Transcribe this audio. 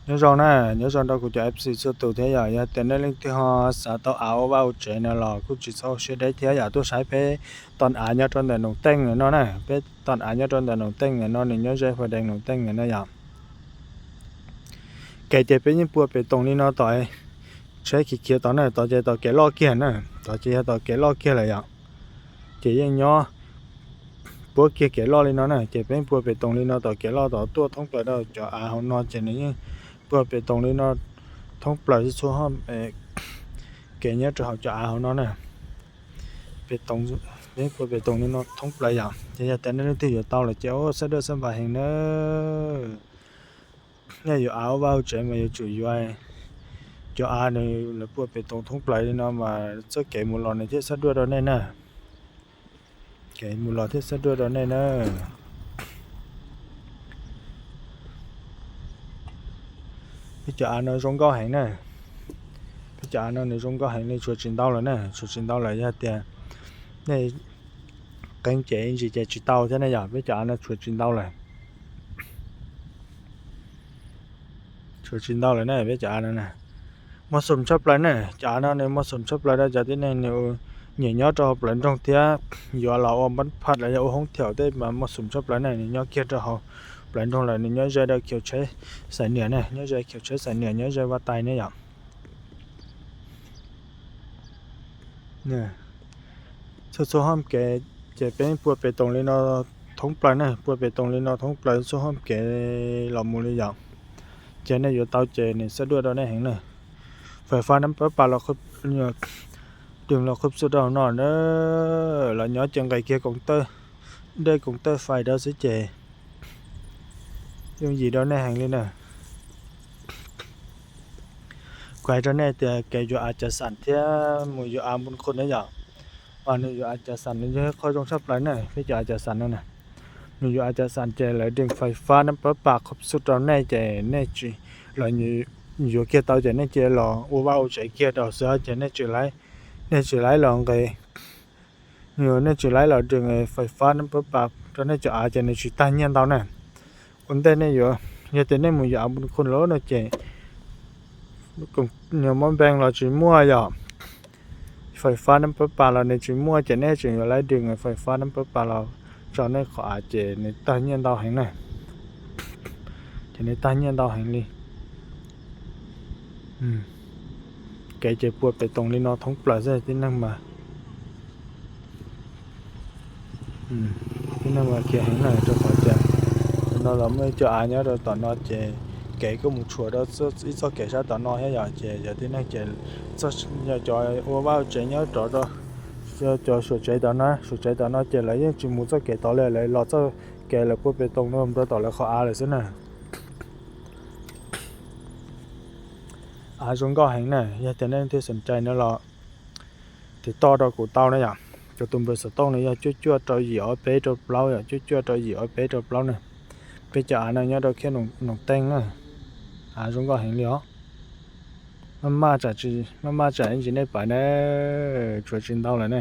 Nyob zoo na, nyob zoo rau kuv cov F C txhua tus thiab yom. Yog tias nej leej twg ho xav tau av ua vaj ua tsev no los kuj tsis txhob ua siab deb thiab yom, tuaj saib peb toj av nyob rau ntawm Noom Teej no na. Peb toj av nyob rau ntawm Noom Teej no, nws nyob ze Pha Dees Noom Teej no yom. Kev ces peb yeej pua pem toos li no tom tsheb khiav khiav tod na, tod ces tod kev loj kiag na, tod ces yog tod kev loj kiag lawm yom. Ces yeej nyob puab kiag kev loj li no na, ces peb pua pem toos li no tom kev loj tod tuaj thoob plaws rau cov av hauv no ces nws yeej pua pem toos li no thoob plaws txhua kev nyob rau hauv cov av hauv no na. Pem toos, peb pua pem toos li no thoob plaws yom. Ces yog tias nej leej twg yuav tau lawm ces ua xab duaj xab npam heev na. Nej yuav av ua vaj ua tsev mas yuav tsum yuav cov av nws lawv pua pem toos thoob plaws li no mas txoj kev mus los nws thiaj xab duaj rau nej na. Kev mus los thiaj xab duaj rau nej na. Peb cov av no zoo nkauj heev na. Peb cov av no nws zoo nkauj heev li, tshuav tsis ntau lawm na, tshuav tsis ntau lawm. Yog tias nej qee ces ntsis ces tsis tau thiab ne yom. Peb cov av no tshuav tsis ntau lawm. Tshuav tsis ntau lawm na, peb cov av no na. Muaj xum tshaj plaws na, cov av no nws muaj xum tshaj plaws rau cov tib neeg nws nyiam nyob rau hauv plawv nroog thiab yuav los ua npab phaj los yog ua hoob thiaum tej mas muaj xum tshaj plaws na. Nws nyob kiag rau hauv plawv nroog lawm, nws nyob ze rau khiav tsheb xais niam na, nyob ze khiav tsheb xais niam, nyob ze vaj tais ne yom. Txhua txhua hoob kev ces peb pua pem toos li no thoob plaws na, pua pem toos li no thoob plaws txhua hoob kev los mus li yom. Ces nej yuav tau ces nws xab duaj rau nej heev na. Fais fab nab pab pas los, dwg los khub xub rau hauv no na, los nyob ces nqis kiag koom tawj, dej koom tawj fais rau xwb ces yooj yim rau nej heev li na. Kuv hais rau nej tias kev yuav av cav xam thiab mus yuav av npun qhus na yom. Mas nws yuav av cav xam nws yog ib qho zoo tshaj plaws na, peb cov av cav xam no na. Nws yuav av cav xam ces lawv dwg fais fab nab pab pas khub xub rau nej ces nej tsis, los yuav kiag tau ces nej cia los ua vaj ua tsev kiag rau xwb ces nej tsis, nej tsis laib los nqis, nej tsis laib los dwg fais fab nab pab pas rau nej cov av ces nws tsis tag nyiaj ntau na. Ua ntej nej yuav, yog tias nej mus yuav av npun qhus lawm no ces nws muab npeej los tsis muaj yom. Fais fab nab pab pas los nws tsis muaj ces nej tseem yuav laib dwg fais fab nab pab pas los tso nej qhov av ces nws tag nyiaj ntau heev na. Ces nws tag nyiaj ntau heev li. Kev ces pua pem toos li no thoob plaws xwb tib neeg mas. Tib neeg mas khiav heev na rau qhov tias no los muaj ib co av nyob rau tom no ces kev kuj mus tshuam rau ib txoj kev sab tom no thiab yom. Ces yog tib neeg ces yog cov ua vaj tsev nyob rov rau cov suam tsev tom no, suam tsev tom no ces lawv yeej tsis mus txoj kev tod li, lawv los txoj kev lawv pua pem toos no rau tom lawv qhov av lawm xwb na. Av zoo nkauj heev na, yog tias nej leej twg xoom cai no los tiv toj rau kuv tau na yom. Cov tus npawb xov tooj no yog cuaj cuaj rau yim ob peb rau plaub yom, cuaj cuaj rau yim ob peb rau plaub na. Peb cov av no nyob rau khiab Noom Teej na. Av zoo nkauj heev li os. Maj maj tsam, maj maj tsam ib ntsis nej pais na, tshuav tsis ntau lawm na.